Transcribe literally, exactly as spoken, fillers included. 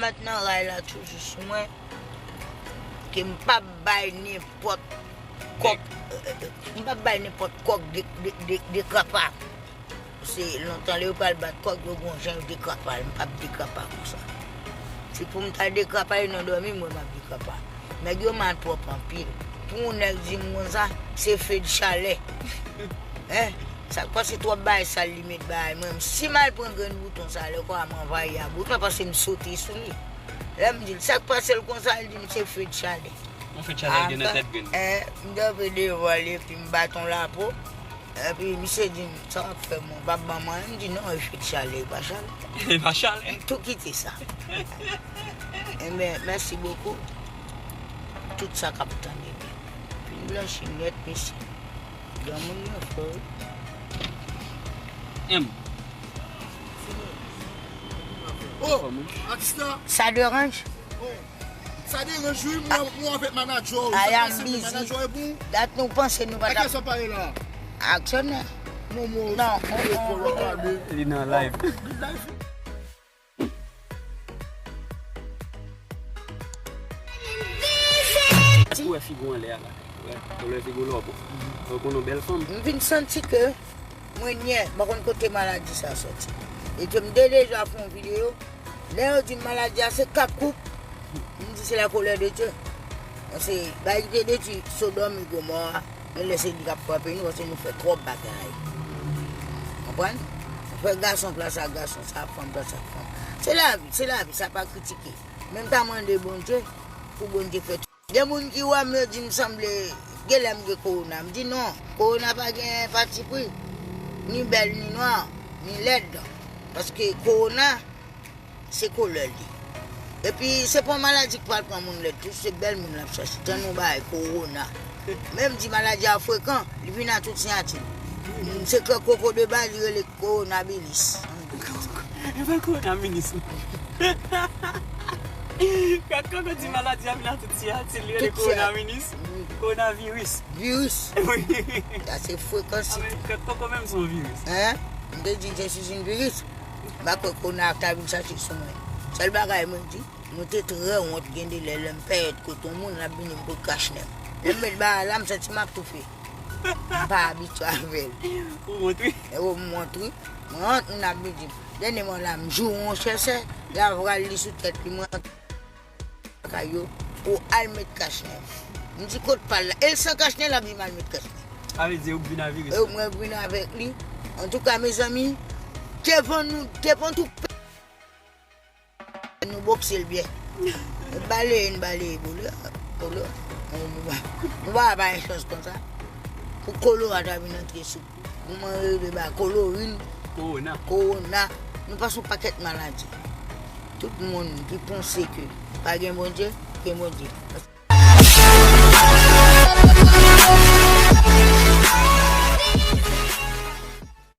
Bat nan ray la toujou sou mwen. Ke m p ap bay nenpòt kòk, m p ap bay nenpòt kòk de, de, de, de krapa. Se lontan lè yo pral bat kòk, yo gon jan yo dekrapa l, m p ap dekrapa konsa. Se pou m ta dekrapa, e nan dòmi, mwen m ap dekrapa. Nèg yo malpwòp anpil. Pou yon nèg di m konsa, se fed chalè. Hein? Sa k pase twòp bagay sal li met bay mwen. Si m al pran grenn bouton sa, lè kwa m anvayi a bouton, paske m sote sou li. Lè m di l, sa k pase l konsa, l di m se fed chalè. Yon fed chalè gen nan tèt grenn. Eh, m kanpe devan li, epi m bat yon lapo. Epi misye di m, sa w ap fè mwen, w p ap ban m anyen? M di non, e fed chalè, e pa chalè. E pa chalè. M tou kite sa. Enben, mèsi bokou. Tout sa k ap tande. Vin blanchi nèt, mesye. Granmoun nan fò wi. M. Oh, atis la. Sa deranje? Oh. Sa deranje wi, mwen, mwen avèk manadjè w. I am busy. Manadjè w e bon. Dat nou panse nou pa t ap. Sa pale la? Aksyonè. Non, mwen. Non, non, non. Li nan live. Ou wè figo anlè a la. Ou wè, ou wè figo lòbo. Ou konnen bèl fanm. M vin santi ke mwen nyè, m pa konn kote maladi sa soti. E ke m te deja fè yon videyo. Lè yo di m maladi a se kat koup, m di se la colère de Dieu. Paske bagay ki te detwi Sodòm e Gomò a, men lè se li k ap frape nou, paske nou fè twòp bagay. Konprann? Nou fè gason plas ak gason, sa fanm plas ak fanm. Se lavi, se lavi, sa pa kritike. Men m ta mande Bondye pou Bondye fè tout. Gen moun ki wè m, yo di m sanble, genlè m gen kowona. M di non, kowona pa gen patipri, ni bèl, ni nwa, ni lèd. Paske kowona, se koulè li. Epi, se pa yon maladi ki pral pran moun lèd tou, se bèl moun l ap chache. Tann yon bagay, kowona. Men m di maladi a frekan, li vin a tout siyati. Se krèk koko de baz, li rele Coronavirus. E pa coronavirus non. Kòk kòk di maladi a vin a tout siyati, li rele coronavirus, coronavirus. Virus. Wi. Sa se frekans. Kòk kòk menm se yon virus. Hein? M te di je suis une virus. M pa kwè corona ta vin chache sou mwen. Sèl bagay mwen di, mwen te trè wont gen de lè lè m pèyèt kote yon moun, l ap vini m pou kach nèm. Lè m met bagay la, m santi m ap toufe. M pa abitye avè l. Ou wont wi. E ou m wont wi. Mwen wont, moun ap vin di m. Dènyèman la, m joure yon chèchè, l ap pral li sou tèt li, mwen kay yo, ou al met kach nèm. M di kot pa l la. E l san kach nèm, l ap di m al met kach nèm. Sa vle di ou k vin a viris. E mwen k vin avèk li. Antouka, mezanmi, devan nou, devan tout Nou bokse l byen. Nou baleye, nou baleye bolo, kolo. Nou pa, nou pa bay chans konsa. Pou kolo a ta vin antre sou. Kouman yo rele ba kolorin? Kowona. Kowona. Nou pase yon pakèt maladi. Tout moun ki panse ke pa gen Bondye, gen Bondye.